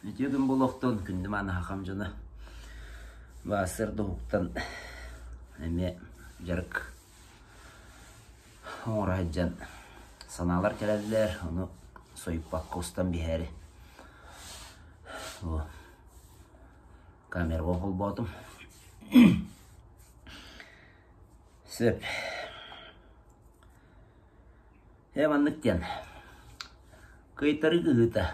Үтүө күн буолуохтун, күндү мааны хахам дьоно. Баасыр дуһуктан эмиэ дьарык оҥоро сылдьан санаалар кэлэллэр, ону сойуппакка устан биһээри. Бу камерабын холбоотум. Сөп. Ээ маннык диэн. Кыайтарыы кыһыыта.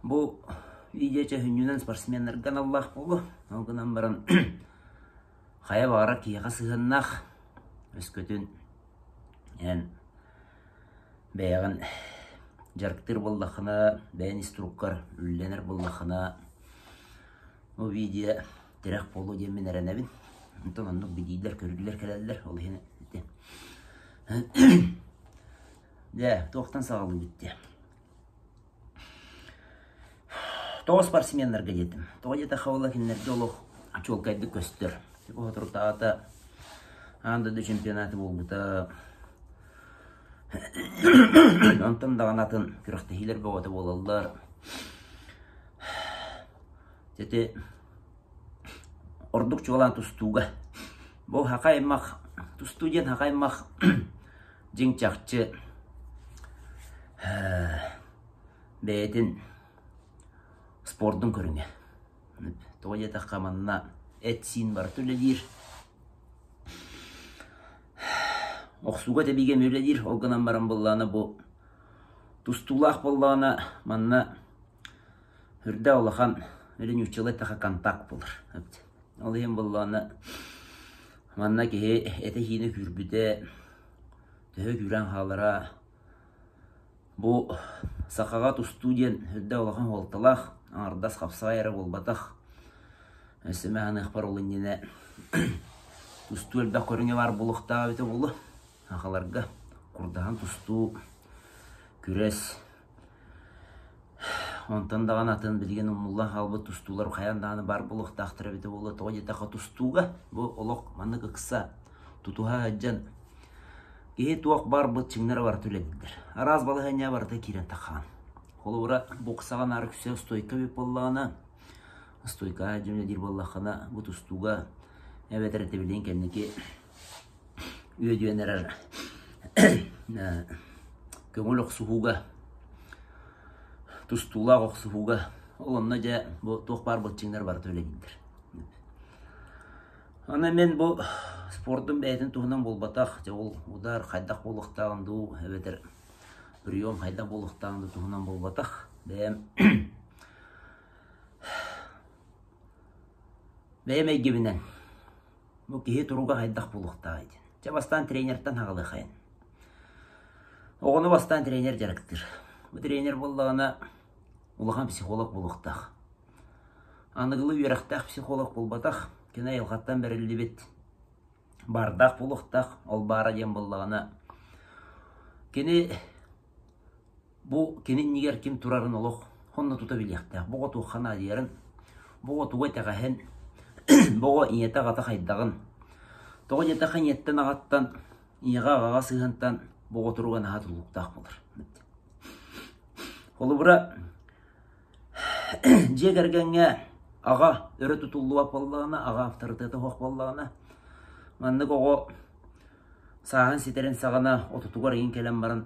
Бу видео чөһүнньүнэн спортсменнарга аналлаах буолуо. Ол гынан баран хайа баҕарар киһиэхэ сыһыаннаах өскөтүн эн бэйэҕин дьарыктыыр буоллаххына, бэйэн ис туруккар үллэнэр буоллаххына, бу видео тирэх буолуо диэммин эрэнэбин. Онтон оннук билиилэр, көрүүлэр кэлэллэр. Ол иһин ити Дьэ, туохтан саҕалыыбыт диэ. Тоҕо спортсменнарга диэтим. Тоҕо диэтэххэ буолла кинилэргэ олох чуолкайдык көстөр. Соторутааҕыта аан дойду чемпионата буолбута. Онтон даҕаны атын күрэхтэһиилэр бөҕөтө буолаллар. Ити ордук чуолаан тустууга. Бу саха аймах, тустуу диэн саха аймах дьиҥ-чахчы бэйэтин спордун көрүҥэ. Тоҕо диэтэххэ манна эт-сиин барыта үлэлиир. Охсууга тэбиигэ эмиэ үлэлиир. Ол гынан баран буоллаҕына бу тустуулаах буоллаҕына манна үрдэ улахан или нууччалыы эттэххэ контакт буолар. Ол иһин буоллаҕына манна киһи этэ-сиинэ күүрбүтэ, төһө күүрэн хаалара бу сахаҕа тустуу диэн үрдэ улахан суолталаах, аҥардас хапсаҕай эрэ буолбатах. Өссө мэ саныахпар ол иннинэ тустуу элбэх көрүҥэ баар буолуохтаах эбитэ буолуо. Сахаларга курдаһан тустуу, күрэс Онтон даҕаны атын билигин умнуллан хаалбыт тустуулар хайаан даҕаны баар буолуохтаахтар эбитэ буолуо. Тоҕо диэтэххэ тустууга бу олох маннык ыкса тутуһа сылдьан киһи туох баар быччыҥнара барыта үлэлииллэр. Араас балаһыанньа барыта киирэн таххаҕын. Холобура, боксаҕа наар үксэ стойка эбит буоллаҕына, стойкаҕа дьон үлэлиир буоллаххына, бу тустууга эбэтэр этэ кэнники үөдүйэн эрэр көҥүл охсуһууга, тустуулаах охсуһууга ол онно дьэ бу туох баар былчыҥнар барыта үлэлииллэр. Аны мин бу спордум бэйэтин туһунан буолбатах, дьэ ол удар хайдах буолуохтааҕын дуу эбэтэр прием хайдах буолуохтааҕын дуу туһунан буолбатах. Бэйэм бэйэм эйгэбинэн Бу киһи туруга хайдах буолуохтааҕый диэн. Чэ, бастаан тренертэн хаҕалыахайын. Оҕону бастаан тренер дьарыктыыр. Бу тренер буоллаҕына улахан психолог буолуохтаах. Аныгылыы үөрэхтээх психолог буолбатах, кини айылҕаттан бэриллибит баардаах буолуохтаах. Ол баара диэн буоллаҕына кини Бу кини иннигэр ким турарын олох сонно тута билиэхтээх. Бу оҕо туохха наадыйарын, бу оҕо тугу итэҕэһин, бу оҕо ийэтэ-аҕата хайдаҕын. Тоҕо диэтэххэ ийэттэн аҕаттан, ийэҕэ-аҕаҕа сыһыантан бу оҕо туруга наһаа тутулуктаах буолар. Холобура, дьиэ кэргэҥҥэ аҕа өрө тутуллубат буоллаҕына, аҕа авторитета суох буоллаҕына, маннык оҕо сааһын ситэрин саҕана отутугар игин кэлэн баран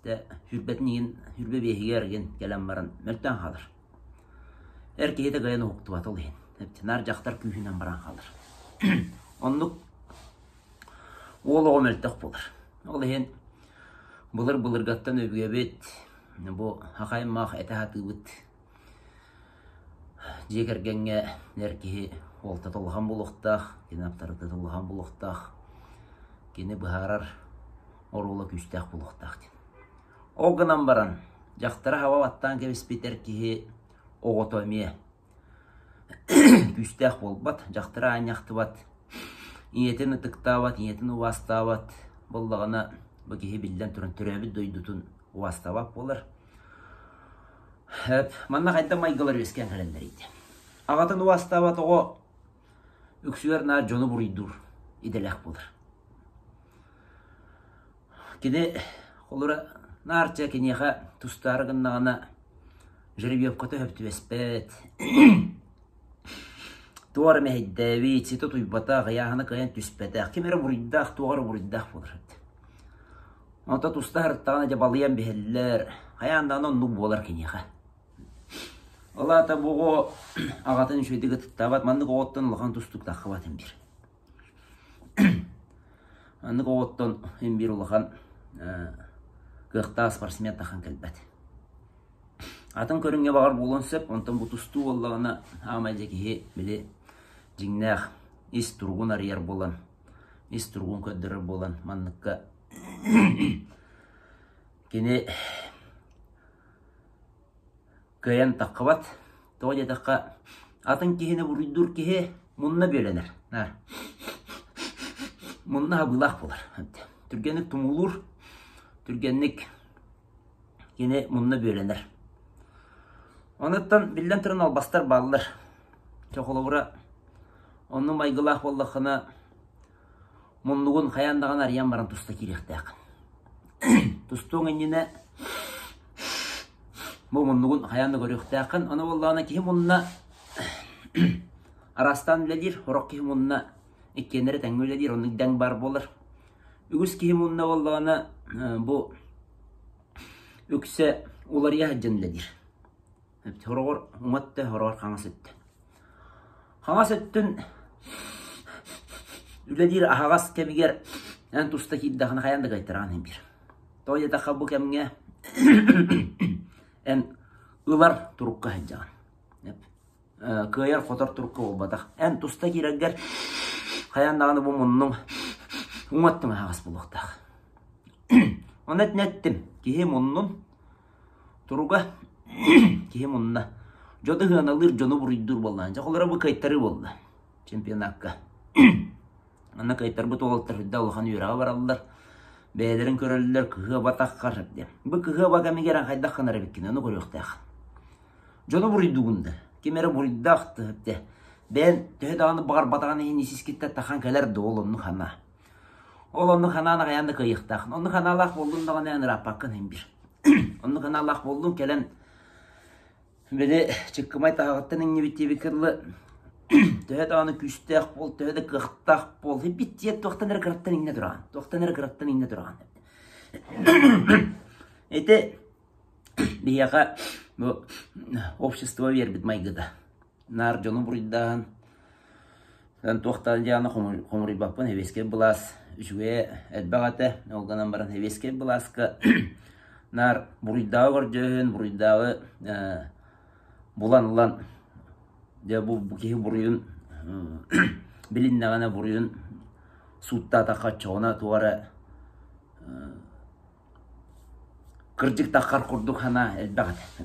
Дьэ, сүүрбэтин иһин, 25-игэр игин кэлэн баран мөлтөөн хаалар. Эр киһитэ кыайан уһуктубат ол иһин. Наар дьахтар күүһүнэн баран хаалар. Оннук уол оҕо мөлтөх буолар. Ол иһин былыр-былыргаттан өбүгэбит бу хахай-мах этэ сатыыбыт дьиэ кэргэҥҥэ эр киһи уолтата улахан буолуохтаах, кини аптарытыата улахан буолуохтаах, кини быһаарар оруола күүстээх буолуохтаах диэн. Ол гынан баран, дьахтара хаба баттаан кэбиспит эр киһи оҕото эмиэ күүстээх буолбат, дьахтара аанньахтыбат, ийэтин ытыктаабат, ийэтин убаастаабат буоллаҕына, бу киһи биллэн туран төрөөбүт дойдутун убаастаабат буолар. Манна хайдах майгылар үөскээн кэлэллэрий диэн. Аҕатын убаастаабат оҕо үксүгэр наар дьону буруйдуур идэлээх буолар. Кини холура наарча киниэхэ тустаары гыннаҕына. Жеребьевката сөп түбэспэт. Туох эрэ мэһэйдээбит, ситэ утуйбатах, ыйааһына кыайан түспэтэх, ким эрэ буруйдаах, туох эрэ буруйдаах буолар эбит. Онтон туста сырыттаҕына дьэ балыйан биһэллэр, хайаан даҕаны оннук буолар киниэхэ. Ол аата бу оҕо аҕатын үчүгэйдик ытыктаабат, маннык оҕоттон улахан тустуук таххыбат ин биир. Маннык оҕоттон ин биир улахан кыахтаах спортсмен тахан кэлбэт. Атын көрүҥҥэ баҕар буолуон сөп, онтон бу тустуу буоллаҕына аамай дьэ киһи били дьиҥнээх ис туругун арыйар буолан, ис туругун көрдөрөр буолан манныкка кини кыайан таххыбат. Тоҕо диэтэххэ, атын киһини буруйдуур киһи мунна бүөлэнэр. Мунна хабыылаах буолар. Түргэнник тумуулуур, түргэнник кини мунна бүөлэнэр. Онуттан биллэн туран албастар бааллар. Чэ холобура, онну майгылаах буоллаххына, муннугун хайаан даҕаны арыйан баран туста киириэхтээх. Тустуоҥ иннинэ бу муннугун хайаан да көрүөхтээххин. Ону буоллаҕына киһи мунна араастаан үлэлиир, сорох киһи мунна иккиэннэрэ тэҥҥэ үлэлиир, оннук дэҥ баар буолар. Үгүс киһи мунна буоллаҕына бу үксэ уларыйа сылдьан үлэлиир. Сороҕор уҥа өттө, сороҕор хаҥас өттө. Хаҥас өттүн үлэлиир аһаҕас кэмигэр эн туста киирдэххинэ хайаан да кыайтараҕын иһин биир. Тоҕо диэтэххэ бу кэмҥэ эн ылар турукка сылдьаҕын. Кыайар-хотор турукка буолбатах. Эн туста киирэргэр хайаан даҕаны бу муннуҥ уҥа өттүҥ аһаҕас буолуохтаах. Ону этинэ эттим, киһи муннун туруга киһи мунна. Дьону ыһыаналыыр, дьону буруйдуур буоллаҕа. Дьэ, холоро бу кыайтарыы буолла чемпионакка. Манна кыайтарбыт уолаттар үрдэ улахан үөрэҕэ бараллар. Бэйэлэрин көрөллөр, кыһыаба таххар диэн. Бу кыһыаба кэмигэр хайдах гынар эбиккин, ону көрүөхтээх. Дьону буруйдуугун да, ким эрэ буруйдаах да, бэйэн төһө даҕаны баҕарбатаҕын иһин исискиттэн тахан кэлэр да ол оннук санаа. Ол оннук санааны хайаан да кыайыахтааххын. Оннук санаалаах буоллун даҕаны эн ырааппаккын иһин биир. Оннук санаалаах буоллун кэлэн били чыккымай таһаҕыттан иҥнибит диэбиккэ дылы төһө даҕаны күүстээх буол, төһө да кыахтаах буол, бит диэт туохтан эрэ кыраттан иҥнэ тураҕын, туохтан эрэ кыраттан иҥнэ тураҕын. Ити биһиэхэ бу общество биэрбит майгыта. Наар дьону буруйдааһын, туохтан диэҕинэ хомуруйбаппын, сэбиэскэй былаас үчүгэйэ элбэх этэ. Ол гынан баран сэбиэскэй былааска наар буруйдааҕы көрдөөһүн, буруйдааҕы булан ылан дьэ бу киһи буруйун билиннэҕинэ буруйун сууттаатахха оччоҕуна туох эрэ Кырдьык таххар курдук санаа элбэх этэ.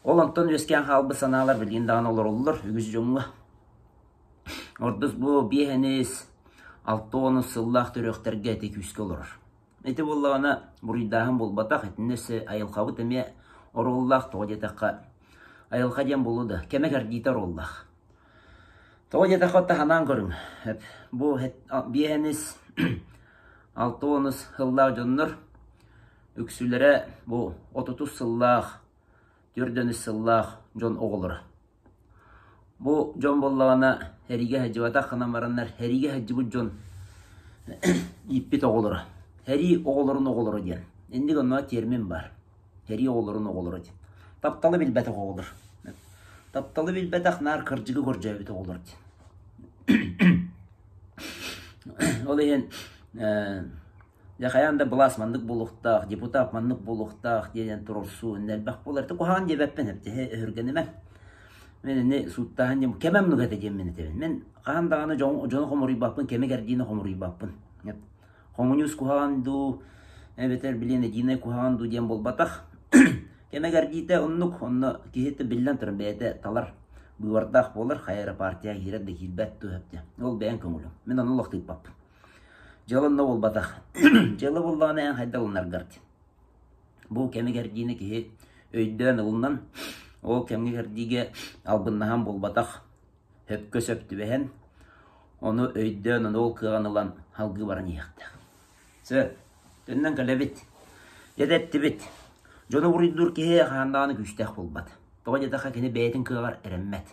Ол онтон үөскээн хаалбыт санаалар билигин даҕаны олороллор үгүс дьоҥҥо. Ордук бу биэһэнис, 60 сыллаах төрүөхтэргэ ити күүскэ олорор. Ити буоллаҕына буруйдааһын буолбатах, итиннэ өссө айылҕабыт эмиэ оруоллаах, тоҕо диэтэххэ, айылҕа диэн буолуо да, кэмэ кэрдиитэ оруоллаах. Тоҕо диэтэххэ, отто санаан көрүҥ. Бу биэһэнис 60 сыллаах дьоннор үксүлэрэ бу 30 сыллаах, 40 сыллаах дьон оҕолоро. Бу дьон буоллаҕына сэриигэ сылдьыбатах гынан бараннар сэриигэ сылдьыбыт дьон ииппит оҕолоро. Сэрии оҕолорун оҕолоро диэн. Инник онно термин баар. Сэрии оҕолорун оҕолоро диэн. Тапталы билбэтэх оҕолор. Тапталы билбэтэх наар кырдьыгы көрдөөбүт оҕолор диэн. Ол иһин дьэ хайаан да былаас маннык буолуохтаах, депутат маннык буолуохтаах диэн туруорсуу элбэх буолар. Ити куһаҕан диэбэппин эбит, өһүргэнимэҥ. Мин ини сууттааһын диэн кэмэ оннук этэ диэн мин этэбин. Мин хаһан даҕаны дьону хомуруйбаппын, кэми кэрдиини хомуруйбаппын. Хомуньуус куһаҕан дуу, эбэтэр билиэн едиинэй куһаҕан дуу диэн буолбатах. Кэмэ кэрдиитэ оннук, онно киһи биллэн туран бэйэтэ талар быыбардаах буолар, хайа эрэ партия киирэр да киирбэт дуу диэн. Ол бэйэҥ көҥүлүҥ. Мин ону олох тыыппаппын. Дьыала онно буолбатах. Дьыала буоллаҕына эн хайдах ылынаргар диэн. Бу кэми кэрдиини киһи өйдөөн ылынан, ол кэмҥэ кэрдиигэ албыннаһан буолбатах, сөпкө сөп түбэһэн, ону өйдөөн, ону ол кыаҕын ылан салгыы баран иһиэхтээх. Сөп. Төннөн кэлэбит. Дьэ эттибит. Дьону буруйдуур киһи хаһан даҕаны күүстээх буолбат. Тоҕо диэтэххэ кини бэйэтин кыаҕар эрэммэт.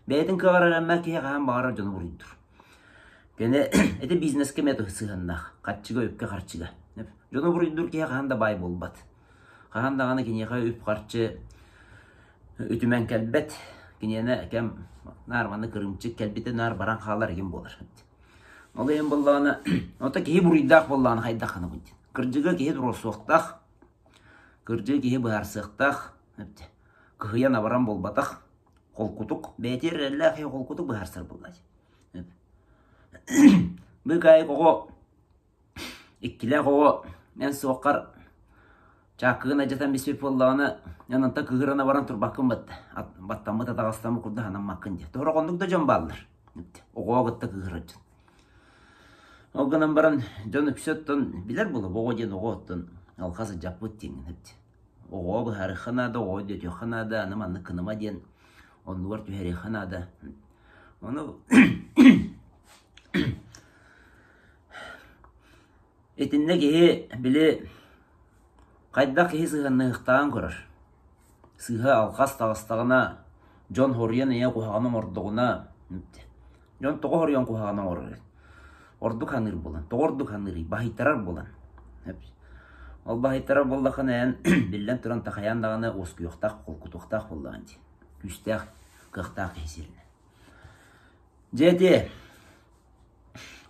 Бэйэтин кыаҕар эрэммэт киһи хаһан баҕарар дьону буруйдуур. Кини ити бизнескэ эмиэ сыһыаннаах. Харчыга, үпкэ-харчыга. Дьону буруйдуур киһи хаһан да баай буолбат. Хаһан даҕаны киниэхэ үп-харчы үтүмэн кэлбэт. Киниэнэ кэм наар манна кырыымчык кэлбитэ наар баран хаалар игин буолар. Ол иһин буоллаҕына, ото киһи буруйдаах буоллаҕына хайдах гынабын диэн. Кырдьыга киһи туруорсуохтаах, кырдьыгы киһи быһаарсыахтаах, кыһыйан абаран буолбатах, холкутук, бэйэтигэр эрэллээх киһи холкутук быһаарсар буоллаҕа дии. Быыкаайык оҕо Иккилээх оҕо эн суоххар чааккыгын алдьатан биспит буоллаҕына, эн онтон кыыһырана баран турбаккын батта, баттаммыт атаҕастаммыт курдук санаммаккын диэ. Тоҕо оннук да дьон бааллар. Оҕоҕо кытта кыыһырар дьон. Ол гынан баран дьон үксэ оттон билэр буолуо, оҕо диэн оҕо оттон алҕас дьаппыт диэҥҥин Оҕоҕо быһаарыахха наада, оҕоҕо өйдөтүөххэ наада, аны маннык гыныма диэн оннугар түһэриэххэ наада. Ону Итиннэ киһи били хайдах киһи сыһыаннаһыахтааҕын көрөр. Сыыһа алҕас таҕыстаҕына, дьон хоруйан ийэ куһаҕаны оҥордоҕуна, дьон тоҕо хоруйан куһаҕаны оҥорор? Ордук саныыр буолан, тоҕо ордук саныырый? Баһыйтарар буолан. Ол баһыйтарар буоллаххына эн биллэн туран тахайаан даҕаны уоскуйуохтаах, холкутуохтаах буоллаҕын дии. Күүстээх, кыахтаах киһи сиринэн. Дьэ ити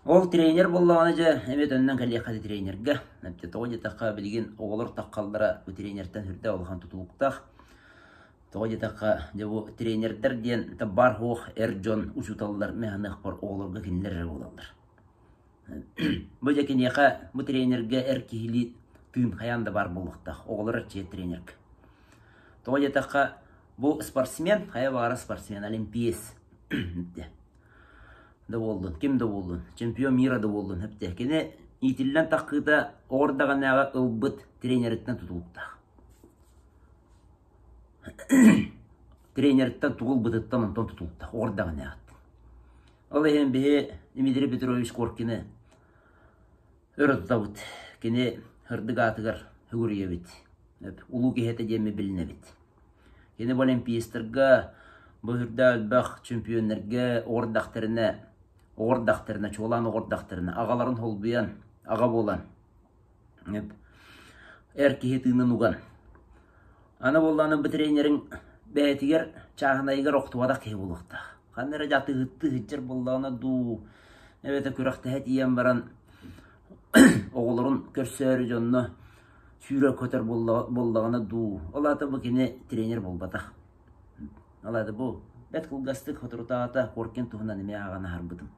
Ол тренер буоллаҕына дьэ эмиэ төннөн кэлиэххэ этэ тренергэ. Тоҕо диэтэххэ билигин оҕолор таххаллара бу тренертэн сүрдээх улахан тутулуктаах. Тоҕо диэтэххэ дьэ бу тренердэр диэн баар суох эр дьон учууталлар мин саныахпар оҕолорго кинилэр эрэ буолаллар. Бу дьэ киниэхэ бу тренергэ эр киһилии тыын хайаан да баар буолуохтаах. Оҕолор эрчийэр тренергэ. Тоҕо диэтэххэ бу спортсмен хайа баҕарар спортсмен олимпиец да буоллун, ким да буоллун, чемпион мира да буоллун эптэ. Кини иитиллэн таххыыта оҕор даҕанааҕы ылбыт тренериттэн тутулуктаах. Тренериттэн тугу ылбытыттан онтон тутулуктаах, оҕор даҕанааҕыттан. Ол иһин биһи Дмитрий Петрович Коркины өрө тутабыт. Кини сырдык аатыгар сүгүрүйэбит. Улуу киһи этэ диэмми билинэбит. Кини бу олимпиецтарга, бу сүрдээх элбэх чемпионнарга оҕордахтарына, оҕордахтарына, чуолаан оҕордахтарына, аҕаларын холбуйан, аҕа буолан, эр киһи тыынын уган. Аны буоллаҕына бу тренериҥ бэйэтигэр чааһынайыгар охтубатах киһи буолуохтаах. Ханна эрэ дьатыһыттыы сылдьар буоллаҕына дуу, эбэтэр күрэхтэһэ тиийэн баран оҕолорун көрсөөрү дьонно сүүрэр-көтөр буоллаҕына дуу, ол аата бу кини тренер буолбатах. Ол аата бу бэрт кылгастык соторутааҕыта Коркин туһунан эмиэ ааҕан аһарбытым.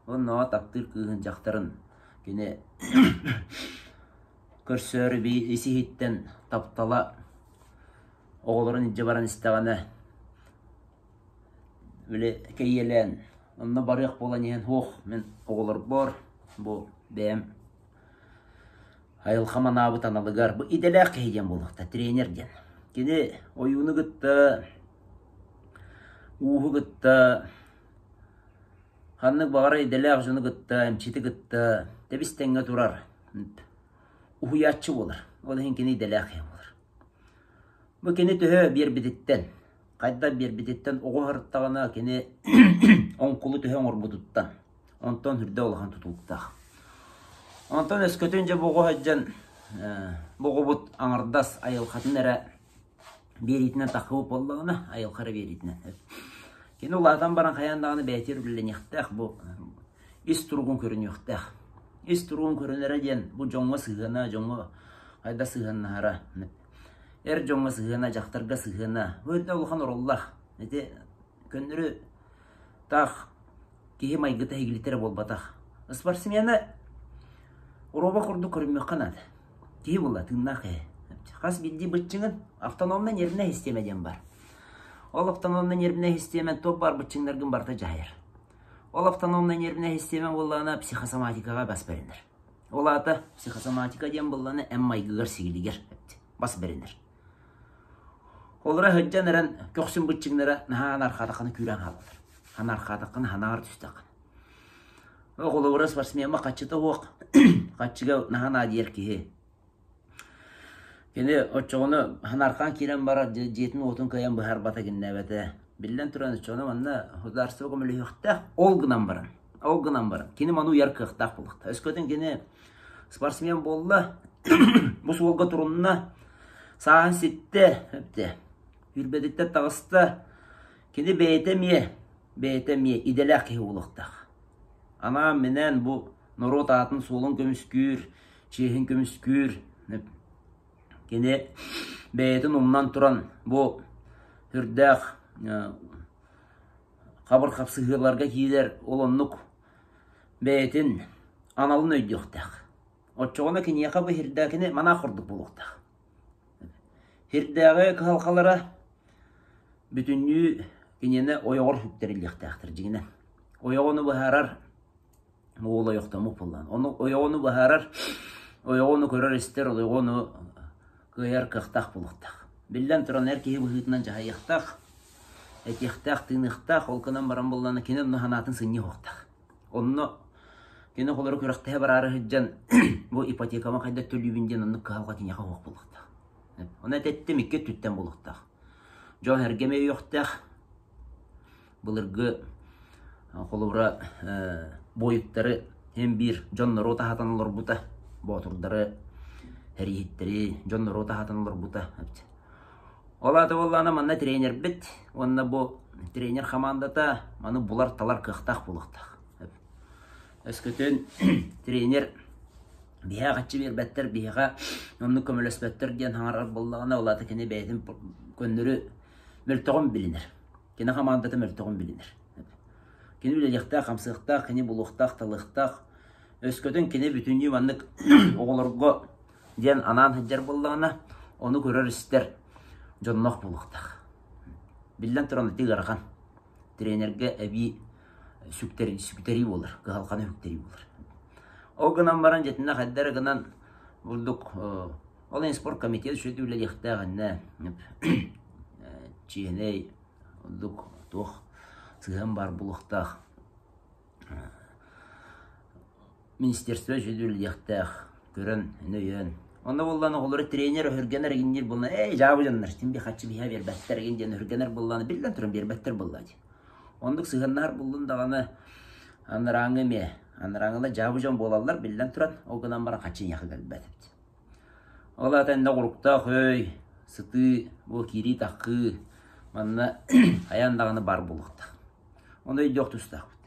Оннооҕо таптыыр кыыһын дьахтарын кини көрсөөрү ис-иһиттэн таптала оҕолорун илдьэ баран истэҕинэ били кэйиэлээн онно барыах буолан иһэн суох мин оҕолорбор бу бэйэм айылҕам анаабыт аналыгар бу идэлээх киһи диэн буолуохтаах тренер диэн. Кини ойууну кытта ууһу кытта ханнык баҕарар идэлээх дьону кытта эмчити кытта тэбис тэҥҥэ турар уһуйааччы буолар. Ол иһин кини идэлээх киһи буолар. Бу кини төһө биэрбититтэн, хайдах биэрбититтэн оҕо аһарыттаҕына кини оҥкулу төһө оҥорбутуттан, онтон үрдэ улахан тутулуктаах. Онтон өскөтүн дьэ бу оҕо сылдьан бу оҕобут аҥардас айылҕатын эрэ биэриитинэн таххыбыт буоллаҕына, айылҕа эрэ биэриитинэн. Кини улаатан баран хайаан даҕаны бэйэтигэр үлэлэниэхтээх бу ис туругун көрүнүөхтээх. Ис туругун көрүнэрэ диэн бу дьоҥҥо сыһыана, дьоҥҥо хайдах сыһыаннаһара, эр дьоҥҥо сыһыана, дьахтарга сыһыана бу эрдэ улахан оруоллаах. Ити көннөрү таах киһи майгыта иһигилитэ эрэ буолбатах. Спортсмена робот курдук көрүнүөххэ наада. Киһи буолла, тыыннаах киһи. Хас биирдии быччыҥын автономнай нервнэй систиэмэ диэн баар. Ол автономнай нервнэй систиэмэ туох баар быччыҥнаргын барыта дьаһайар. Ол автономнай нервнэй систиэмэ буоллаҕына психосоматикаҕа бас бэринэр. Ол аата психосоматика диэн буоллаҕына эн майгыгар-сигилигэр бас бэринэр. Олоро сылдьан эрэн көхсүн быччыҥнара наһаа анархаатаххына күүрэн хаалаллар. Анархаатаххына ханаҕар түстэххинэ. Холобура спортсмеммэ хаччыта суох, хаччыга наһаа наадыйар киһи. Кини оччоҕуна ханархаан киирэн барар дьиэтин-уотун кыайан быһаарбата киннээбэтэ. Биллэн туран, оччоҕуна манна государство көмөлөһүөхтээх. Ол гынан баран, ол гынан баран, кини маны уйар кыахтаах буолуохтаах. Өскөтүн кини спортсмен буолла, бу суолга турунна, сааһын ситтэ, эптэ, үрбэтиттэн таҕыста, кини бэйэтэ эмиэ, бэйэтэ эмиэ идэлээх киһи буолуохтаах. Анаан-минээн бу норуот аатын-суолун көмүскүүр, чиэһин көмүскүүр. Кини бэйэтин умнан туран бу үрдээх хабыр хапсыһыыларга киирэр, ол оннук бэйэтин аналын өйдүөхтээх. Оччоҕуна киниэхэ бу һирдээкини манаах курдук буолуохтаах. Һирдээҕи кыһалҕалара бүтүннүү киниэнэ ойоҕор сүктэриллиэхтээхтэр дьиҥинэн. Ойоҕону быһаарар уол ойохтоммут буоллаҕына. Ону ойоҕону быһаарар, ойоҕону көрөр-истэр, ойоҕону кыайар кыахтаах буолуохтаах. Биллэн туран, эр киһи быһыытынан дьаһайыахтаах, этиэхтээх, тыыныахтаах, ол гынан баран буоллаҕына кини онно санаатын сынньыа суохтаах. Онно кини оҕолору күрэхтэһэ бараары сылдьан бу ипотекабын хайдах төлүүбүн диэн оннук кыһалҕа киниэхэ суох буолуохтаах. Ону этэттим икки өттүттэн буолуохтаах. Дьон эргэми өйүөхтээх, былыргы холобура буойуттары син биир дьон норуот аһатан олорбута, боотурдары, эрииһиттэри дьон норуот аһатан олорбута. Ол аата буоллаҕына манна тренербит уонна бу тренер хамаандата маны булар-талар кыахтаах буолуохтаах. Өскөтүн тренер биһиэхэ хаччы биэрбэттэр, биһиэхэ оннук көмөлөспөттөр диэн хаҥарар буоллаҕына, ол аата кини бэйэтин көннөрү мөлтөҕүн билинэр. Кини хамаандата мөлтөҕүн билинэр. Кини үлэлиэхтээх, хамсыахтаах, кини булуохтаах, талыахтаах. Өскөтүн кини бүтүннүү маннык оҕолорго диэн анаан сылдьар буоллаҕына, ону көрөр-истэр дьонноох буолуохтаах. Биллэн туран, ити ыарахан. Тренергэ эбии сүктэрии, сүктэрии буолар, кыһалҕаны сүктэрии буолар. Ол гынан баран, дьэтинэ хайда эрэ гынан бурдук ол иһин спорткомитет үчүгэй үлэлиэхтээх иннэ чиэһинэй ордук туох сыһыан баар буолуохтаах. Министерство үчүгэй үлэлиэхтээх, көрөн, өйөөн. Онно буоллаҕына оҕолору тренер өһүргэнэр игинниир буолла, эй, дьаабы дьоннор, син биир хаччы биһэ биэрбэттэр игин диэн өһүргэнэр буоллаҕына, биллэн туран биэрбэттэр буоллаа дии. Оннук сыһыаннаһар буллун даҕаны анарааҥҥы эмиэ, анарааҥҥылар дьаабы дьон буолаллар, биллэн туран, ол гынан баран хаччы эйиэхэ кэлбэт эбит. Ол аата иннэ оҕуруктаах өй, сытыы, бу киирии-таххыы манна хайаан даҕаны баар буолуохтаах. Ону өйдүөх тустаахпыт.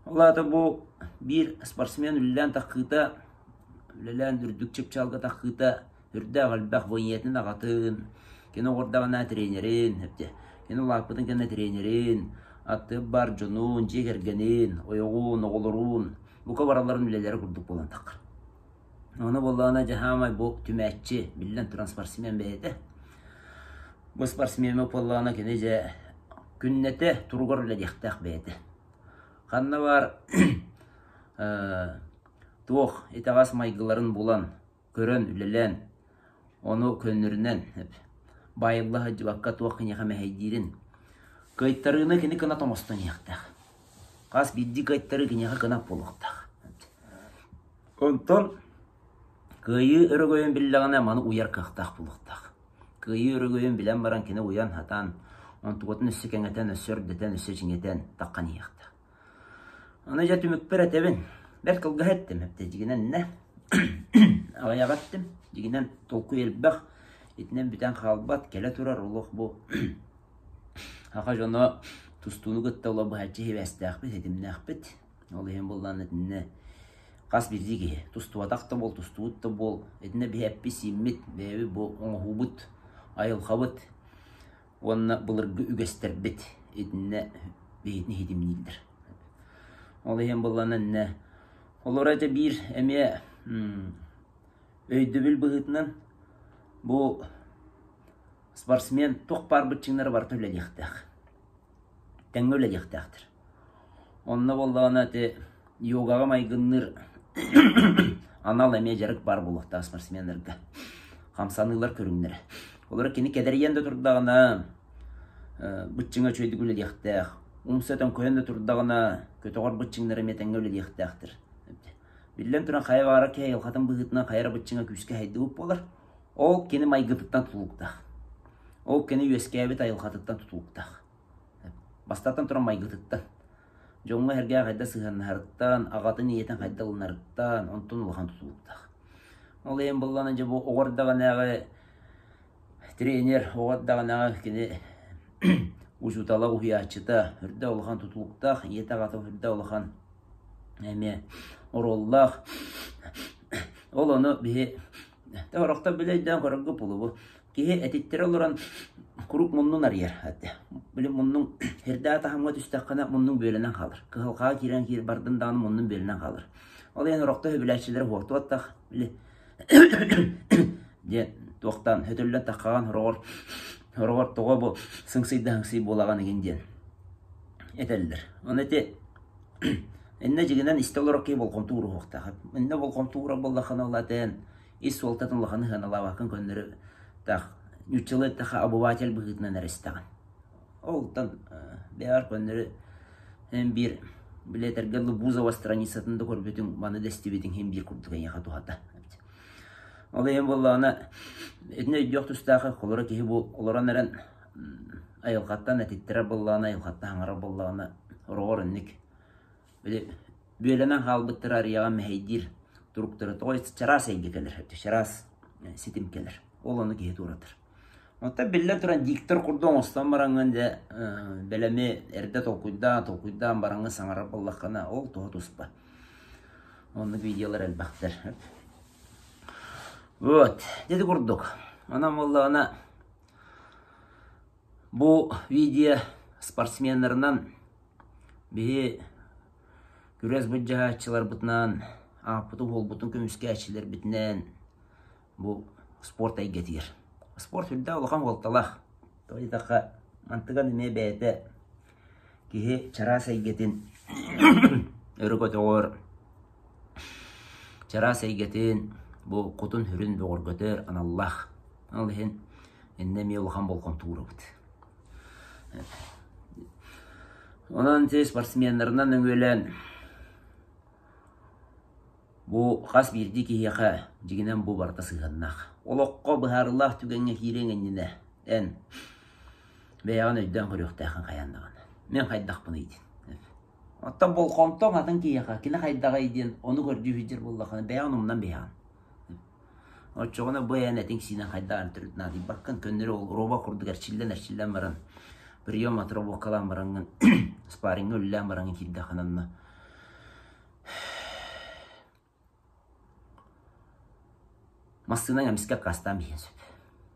Ол аата бу биир спортсмен үлэлээн таххыыта, үлэлээн үрдүк чыпчаалга таххыыта үрдээх элбэх военнай аҕатын, кини оҕордаҕына тренерин, кини улааппытын кэннэ тренерин, аттыгар баар дьонун, дьиэ кэргэнин, ойоҕун, оҕолорун бука бараларын үлэлэрэ курдук буолан таххар. Ону буоллаҕына дьэ саамай бу түмээччи, биллэн туран спортсмен бэйэтэ. Бу спортсмен буоллаҕына кини дьэ күннэтэ туругар үлэлиэхтээх бэйэтэ. Ханна баар туох итэҕэс майгыларын булан, көрөн, үлэлээн, ону көннөрүнэн баайылла сылдьыбакка туох киниэхэ мэһэйдиирин кыайтарыыны кини кынат оҥостон иһиэхтээх. Хас биирдии кыайтарыы киниэхэ кынат буолуохтаах. Онтон кыайыы өрөгөйүн биллэҕинэ маны уйар кыахтаах буолуохтаах. Кыайыы өрөгөйүн билэн баран кини уйан, хатаан, онтукатын өссө кэҥэтэн, өссө үрдэтэн, өссө чиҥэтэн таххан иһиэхтээх. Аны дьэ түмүкпэр этэбин, бэрт кылгаһы эттим, эптэ дьигинэн иннэ аҕыйаҕы эттим, дьигинэн толкуй элбэх, итинэн бүтэн хаалбат, кэлэ турар олох бу саха дьоно тустууну кытта олох быһаччы сибээстээхпит, ситимнээхпит. Ол иһин буоллаҕына итиннэ хас биирдии киһи тустубатах да буол, тустубут да буол, итиннэ биһи эппит-сииммит, бэйэбит бу оҥоһуубут, айылҕабыт уонна былыргы үгэстэрбит итиннэ биһитини ситимнииллэр. Ол иһин буоллаҕына иннэ олоро этэ биир эмиэ өйдөбүл быһыытынан бу спортсмен туох баар быччыҥнара барыта үлэлиэхтээх. Тэҥҥэ үлэлиэхтээхтэр. Онно буоллаҕына ити йогаҕа майгынныыр анал эмиэ дьарык баар буолуохтаах спортсменнарга. Хамсаныылар көрүҥнэрэ. Олор кини кэдэрийэн да турдаҕына быччыҥа үчүгэйдик үлэлиэхтээх. Умса төҥкөйөн да турдаҕына көтөҕөр быччыҥнара эмиэ тэҥҥэ үлэлиэхтээхтэр. Биллэн туран хайа баҕарар киһи айылҕатын быһыытынан хайа эрэ быччыҥа күүскэ сайдыбыт буолар. Ол кини майгытыттан тутулуктаах. Ол кини үөскээбит айылҕатыттан тутулуктаах. Бастатан туран майгытыттан. Дьоҥҥо-сэргэҕэ хайдах сыһыаннаһарыттан, аҕатын, ийэтин хайдах ылынарыттан, онтон улахан тутулуктаах. Ол иһин буоллаҕына дьэ бу оҕо эрдэҕинээҕи тренер, оҕо эрдэҕинээҕи кини учуутала, уһуйааччыта үрдэ улахан тутулуктаах, ийэтэ аҕата үрдэ улахан эмиэ оруоллаах. Ол ону биһи Орохтор били өйдөөн көрөргө булубу. Киһи этиттэрэ олорон куруук муннун арыйар. Били муннуҥ эрдээх таһымҥа түстэххинэ муннуҥ бүөлэнэн хаалар. Кыһалҕаҕа киирэн киир бардын даҕаны муннун бүөлэнэн хаалар. Ол иһин орохтор үбүлээччилэрэ уһуктубаттах били диэн туохтаан өтөллөн таххаҕан сороҕор сороҕор тоҕо бу сыҥсыйда сыҥсый буолаҕын игин диэн этэллэр. Ону ити Иннэ дьиҥинэн истэ олорор киһи болҕомто ууруһуохтаах. Иннэ болҕомто уурар буоллаххына ол аата ис суолтатын улаханы сыаналаабаккын көннөрү таах нууччалыы эттэххэ обыватель быһыытынан эрэ истэҕин. Олтон бэйэҕэр көннөрү эн биир били этэргэ дылы Бузова страницатын да көрбүтүҥ маны да истибитиҥ иһин биир курдук эйиэхэ туһата. Ол иһин буоллаҕына итини өйдүөх тустаах холоро киһи бу олорон эрэн айылҕаттан этиттэрэр буоллаҕына, айылҕаттан хаҥарар буоллаҕына, ороҕор инник били бүөлэнэн хаалбыттара арыйаҕа мэһэйдиир туруктара тоҕо чараас эйгэ кэлэр, чараас ситим кэлэр. Ол ону киһи туоратар. Оттон биллэн туран диктор курдук оҥостон бараҥҥын дьэ бэлэми эрдэ толкуйдаан, толкуйдаан бараҥҥын саҥарар буоллаххына, ол туһа туспа. Оннук видеолар элбэхтэр. Вот, ити курдук. Онон буоллаҕына Бу видео спортсменнарынан биһи күрэс былдьаһааччыларбытынан, ааппытын-суолбутун көмүскээччилэрбитинэн бу спорт эйгэтигэр. Спорт үрдээх улахан суолталаах. Тоҕо диэтэххэ, мантыган эмиэ бэйэтэ киһи чараас эйгэтин өрө көтөҕөр, чараас эйгэтин бу кутун-сүрүн бөҕөргөтөр аналлаах. Ол иһин иннэ эмиэ улахан болҕомто уурабыт. Онон ити спортсменнарынан өҥүөлээн бу хас биирдии киһиэхэ дьиҥинэн бу барыта сыһыаннаах. Олоххо быһаарыылаах түгэҥҥэ киириэҥ иннинэ эн бэйэҕин өйдөөн көрүөхтээххин хайаан даҕаны. Мин хайдахпыный диэн. Оттон болҕомтоҥ атын киһиэхэ кини хайдаҕый диэн ону көрдүү сылдьар буоллаххына бэйэҕин умнан биһэҕин. Оччоҕуна бу эн этиҥ-сиинэн хайдах эрэ төрүт наадыйбаккын, көннөрү ол робот курдук эрчиллэн-эрчиллэн баран, прием отработкалаан бараҥҥын, спарриҥҥа үлэлээн бараҥҥын киирдэххинэ онно массыынаҥ эмискэ аккаастаан биһиэн сөп.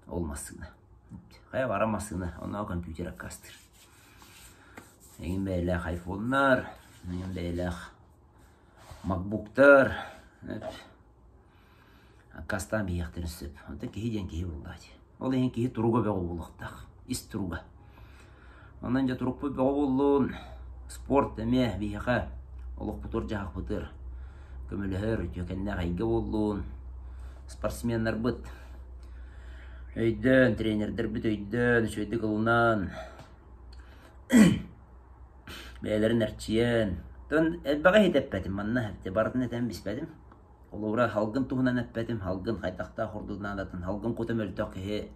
Ол массыына. Хайа баара массыына, оннооҕор компьютер аккаастыыр. Эҥин бэйэлээх айфоннар, эҥин бэйэлээх макбуктар, аккаастаан биһиэхтэрин сөп. Онтон киһи диэн киһи буоллаҕа дии. Ол иһин киһи туруга бөҕө буолуохтаах. Ис туруга. Онон дьэ турукпут бөҕө буоллун. Спорт эмиэ биһиэхэ олохпутугар-дьаһахпытыгар көмөлөһөр үтүөкэннээх эйгэ буоллун. Спортсменнарбыт өйдөөн, тренердэрбит өйдөөн, үчүгэйдик ылынан бэйэлэрин эрчийэн. Оттон элбэҕи иһитэппэтим манна барытын этэн биспэтим. Холобура, салгын туһунан эппэтим, салгын хайдахтаах курдук наадатын, салгын кута мөлтөх киһи,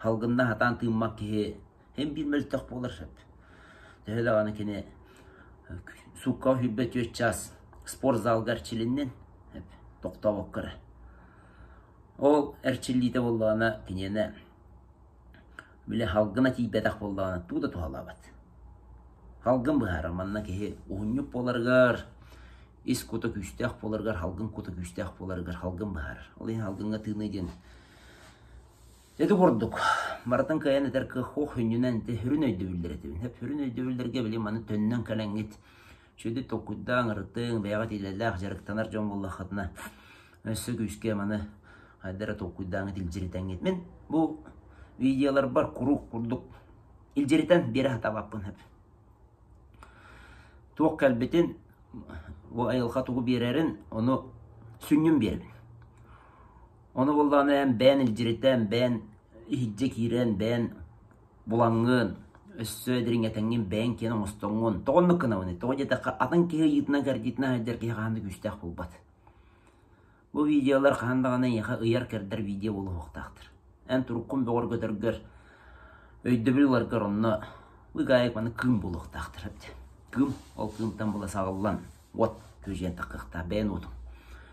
салгынна сатаан тыыммат киһи син биир мөлтөх буолар сөп. Төһө даҕаны кини сууккаҕа 24 чаас спортзалга эрчилиннин, тохтообокко эрэ. Ол эрчиллиитэ буоллаҕына киниэнэ били салгына тиийбэтэх буоллаҕына тугу да туһалаабат. Салгын быһаарар манна киһи уһунньук буоларыгар, ис кута күүстээх буоларыгар, салгын кута күүстээх буоларыгар салгын быһаарар. Ол иһин салгыҥҥа тыыныы диэн ити курдук барытын кыайан этэр кыах суох сүнньүнэн ити сүрүн өйдөбүллэр этэбин. Сүрүн өйдөбүллэргэ били маны төннөн кэлэҥҥит үчүгэйдик толкуйдааҥ, ырытыҥ, бэйэҕит идэлээх дьарыктанар дьон буоллаххытына өссө күүскэ маны хайда эрэ толкуйдааҥҥыт, илдьиритэҥҥит. Мин бу видеоларбар куруук курдук илдьиритэн биэрэ сатаабаппын сөп. Туох кэлбитин, бу айылҕа тугу биэрэрин, ону сүнньүн биэрэбин. Ону буоллаҕына эн бэйэн илдьиритэн, бэйэн иһирдьэ киирэн, бэйэн булаҥҥын, өссө дириҥэтэҥҥин, бэйэҥ киэн оҥостоҥҥун. Тоҕо оннук гынабыный? Тоҕо диэтэххэ, атын киһи ыйыытынан-кэрдиитинэн сылдьар киһи хаһан да күүстээх буолбат. Бу видеолар хаһан даҕаны эйиэхэ ыйар-кэрдэр видео буолуохтаахтар. Эн туруккун бөҕөргөтөргөр, өйдөбүл ыларгар онно быгаайык маны кыым буолуохтаахтар эбит. Кыым, ол кыымтан була саҕыллан уот күөдьүйэн таххыахтаах бэйэн уотуҥ.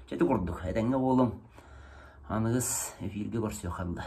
Чэ ити курдук, этэҥҥэ буолуҥ. Аныгыс эфиргэ көрсүөххэ дылы.